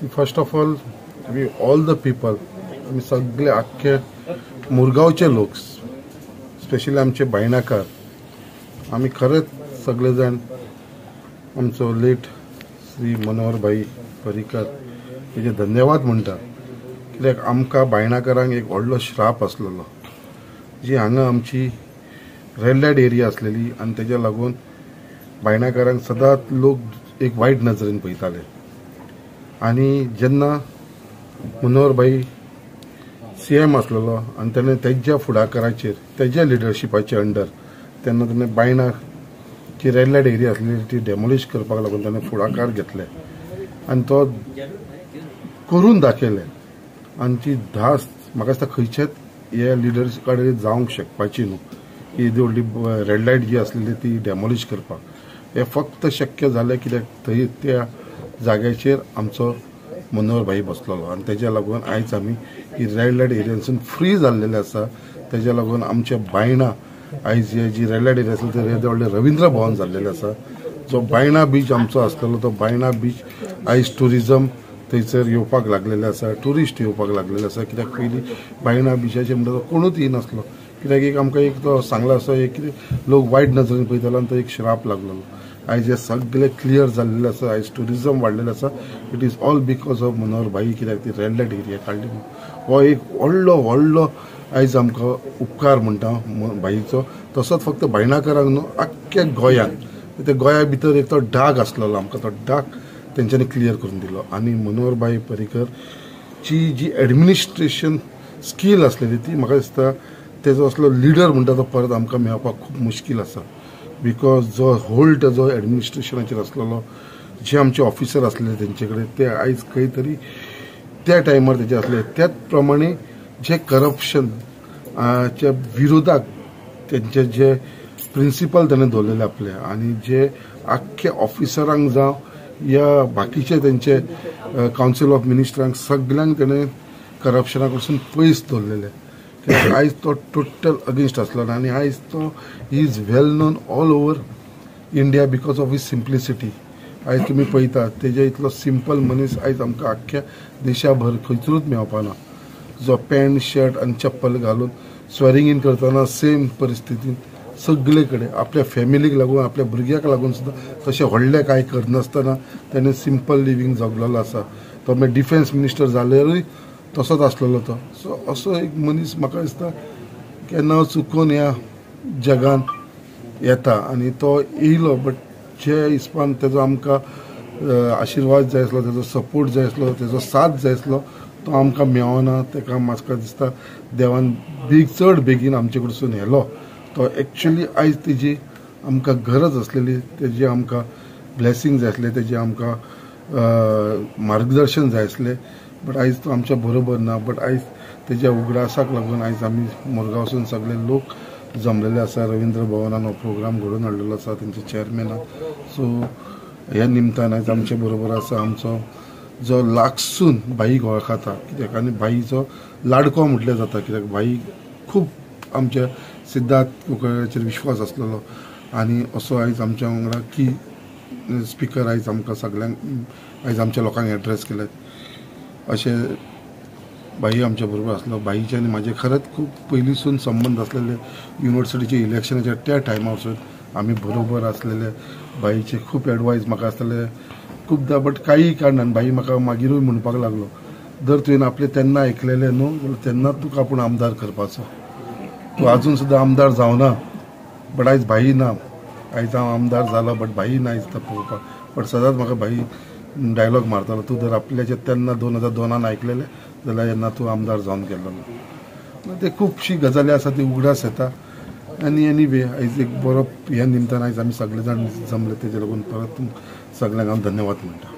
First of all we all the people, आमी सगळे आख्खे मुरगांवचे लोक, स्पेशली आमचे बायणाकार, आमी खरेंच सगळे जाण आमचो लेट श्री मनोहर भाई पर्रीकर तेजे धन्यवाद म्हणटा. कित्याक आमकां बायणाकारांक एक व्हडलो श्राप आसलेलो, जी हांगा आमची रेड लायट एरिया आसलेली आनी तेज्या लागून बायणाकारांक सदांच लोक एक वायट नजरेन पळयताले. आनी जेन्ना मनोहर भाई CM आसलेलो आनी तेणें तेज्या फुडाकाराचेर, तेज्या लिडरशिपाचे अंडर तेन्ना तेणें बायणाची रेड लायट एरिया आसलेली ती डेमोलिश करपाक लागून तेणें फुडाकार घेतले आनी तो करून दाखयले. आनी ती धास म्हाका दिसता खंयच्याच हे लिडर्स कडेन जावंक शकपाची न्हू की येदी व्हडली रेड लायट जी आसलेली ती डेमोलिश करपाक. हें फक्त शक्य जालें कित्याक थंय त्या जाग्याचेर आमचो मनोहर भाई बसलेलो आनी तेज्या लागून आयज आमी ही रेड लायट एरियासून फ्री जाल्लेले आसा. तेज्या लागून आमच्या बायणा आयज जी रेड लायट एरिया आसली ते व्हडलें रविंद्र भवन जाल्लेलें आसा. जो बायणा बीच आमचो आसलेलो तो बायणा बीच आयज ट्युरिजम थंयसर येवपाक लागलेले आसा, ट्युरिस्ट येवपाक लागलेले आसा. कित्याक पयलीं बायणा बिचाचेर म्हणटा तो कोणूच येनासलो, कित्याक एक आमकां एक तो सांगला असो एक कितें लोक वायट नजरेन पळयतालो आनी तो एक श्राप लागलेलो. आयज हे सगळे क्लियर जाल्लेले आसा, आयज ट्युरिजम वाडलेलें आसा. It is all because of Manohar भाई, कित्याक ती रेड लायट एरिया काडली. हो एक व्हडलो व्हडलो आयज आमकां उपकार म्हणटा भाईचो. तसोच फक्त बायणाकारांक न्हू, आख्ख्या गोंयांत, ते गोंया भितर एक तो डाग आसलेलो आमकां, तो डाग तेंच्यांनी क्लियर करून दिलो. आनी मनोहर भाई पर्रीकरची जी एडमिनिस्ट्रेशन स्कील आसलेली ती म्हाका दिसता तेजो असलो लिडर म्हणटा तो परत आमकां मेळपाक खूब मुश्कील आसा. Because जो होल्ड तेजो एडमिनिस्ट्रेशनाचेर आसलेलो, जे आमचे ऑफिसर आसलेले तेंचे कडेन ते आयज खंय तरी त्या टायमार तेजे आसले. त्याच प्रमाणे जे करप्शनच्या विरोधाक तेंचे जे प्रिंसिपल तेणें दवरलेले आपले आनी जे आख्खे ऑफिसरांक जावं या बाकीचे तेंचे कावन्सील ऑफ मिनिस्टरांक सगल्यांक तेणें करप्शना कडसून पयस दवरलेले. कित्याक आयज तो टोटल अगेन्स्ट आसलो आनी आयज तो he is well known all over India because of his simplicity. आयज तुमी पळयता तेजे इतलो सिंपल मनीस आयज आमकां आख्ख्या देशाभर खंयसरूच मेळपाना, जो पॅन्ट शर्ट आनी चप्पल घालून स्वॅरिंग इन करतना सेम परिस्थितीन सगळे कडेन आपल्या फॅमिलीक लागून, आपल्या भुरग्याक लागून सुद्दां तशें व्हडलें कांय करनासतना तेणें सिंपल लिवींग जगलेलो आसा. तो मागीर डिफेन्स मिनिस्टर जाल्यारूय तसोच आसलेलो तो. सो असो एक मनीस म्हाका दिसता केन्ना चुकून ह्या जगान येता आनी तो येयलो, बट जे हिसपान तेजो आमकां आशिर्वाद जाय आसलो, तेजो सपोर्ट जाय आसलो, तेजो साथ जाय आसलो, तो आमकां मेळना. तेका म्हाका दिसता देवान बेग चड बेगीन आमचे कडसून व्हेलो. तो एक्चुली आयज तेजी आमकां गरज आसलेली, तेजी आमकां ब्लेसींग जाय आसलें, तेजी आमकां मार्गदर्शन जाय आसलें, बट आयज तो आमच्या बरोबर ना. बट आयज तेज्या उगडासाक लागून आयज आमी मुरगांवसून सगळे लोक जमलेले आसा. रविंद्र भवनान हो प्रोग्राम घडोवन हाडलेलो आसा तेंच्या चेअरमॅनान. सो ह्या निमतान आयज आमचे बरोबर आसा आमचो जो लागसून भाईक वळखता, कित्याक आनी भाईचो लाडको म्हटल्यार जाता, कित्याक भाई खूब आमच्या सिद्धार्थ कुंकळ्याचेर विश्वास आसलेलो आनी असो आयज आमच्या वांगडा की स्पिकर आयज आमकां सगल्यांक आयज आमच्या लोकांक एड्रेस केले. अशें भाई आमच्या बरोबर आसलो. भाईचे आनी म्हाजे खरेंच खूब पयलींसून संबंद आसलेले. युनिवर्सिटीच्या इलेक्शनाच्या त्या टायमारसून आमी बरोबर आसलेले. भाईचे खूब एडवायज म्हाका आसताले खुबदां, बट कांय कारणान भाई म्हाका मागीरूय म्हणपाक लागलो, जर तुवें आपलें तेन्ना आयकलेलें न्हू जाल्यार तेन्ना तुका आपूण आमदार करपाचो, तूं आजून सुद्दां आमदार जावना, बट आयज भाई ना. आयज हांव आमदार जालो बट भाई ना दिसता पळोवपाक. बट सदांच म्हाका भाई डायलॉग मारतालो, तूं जर आपल्याचे तेन्ना 2002 आयकलेलें जाल्यार तेन्ना तूं आमदार जावन गेल्लो. ते खुबशी गजाली आसा ती उगडास येता. आनी एनीवे आयज एक बरो ह्या निमतान आयज आमी सगळे जाण जमले, तेजे लागून परत सगळ्यांक हांव धन्यवाद म्हणटा.